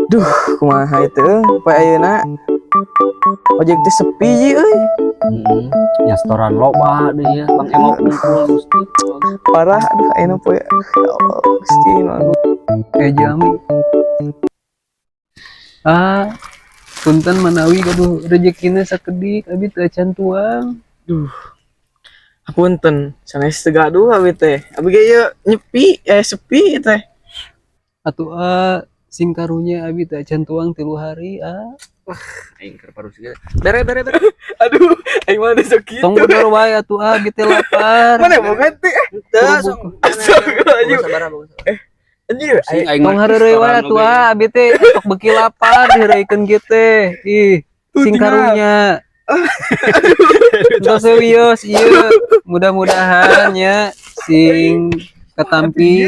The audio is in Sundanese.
Duh, kumaha itu poe ayeuna? Ojek teh sepi ji euy. Heeh. Ya setoran loba deui ya, Bang Emok kumpul Gusti. Parah, aduh, ayeuna poe, ya Allah Gusti nu agung. Eh, Jami. Ah, punten manawi gaduh rezekina sakedik, abi teu acan tuang. Duh. Apunten, sanes teu gaduh abi teh. Abi ge ieu nyepi, eh, sepi teh. Atuh ah, sing karunya, abi teu acan tuang 3 hari ah. Aing keur paru segala. Bere, bere, bere. Aduh, aing mah sok kitu. Tong bodor wae atuh ah, abi teh lapar. Mana mau ganti? Teu sok. Astagfirullahaladzim. Sabar, sabar. Anjir, aing Aing Tong hareureuy wae atuh ah, abi teh sok beuki lapar diheureuikeun kieu teh. Ih, Tuh, sing tinggal. Karunya. Tos wios ieu, mudah-mudahan nya sing katampi.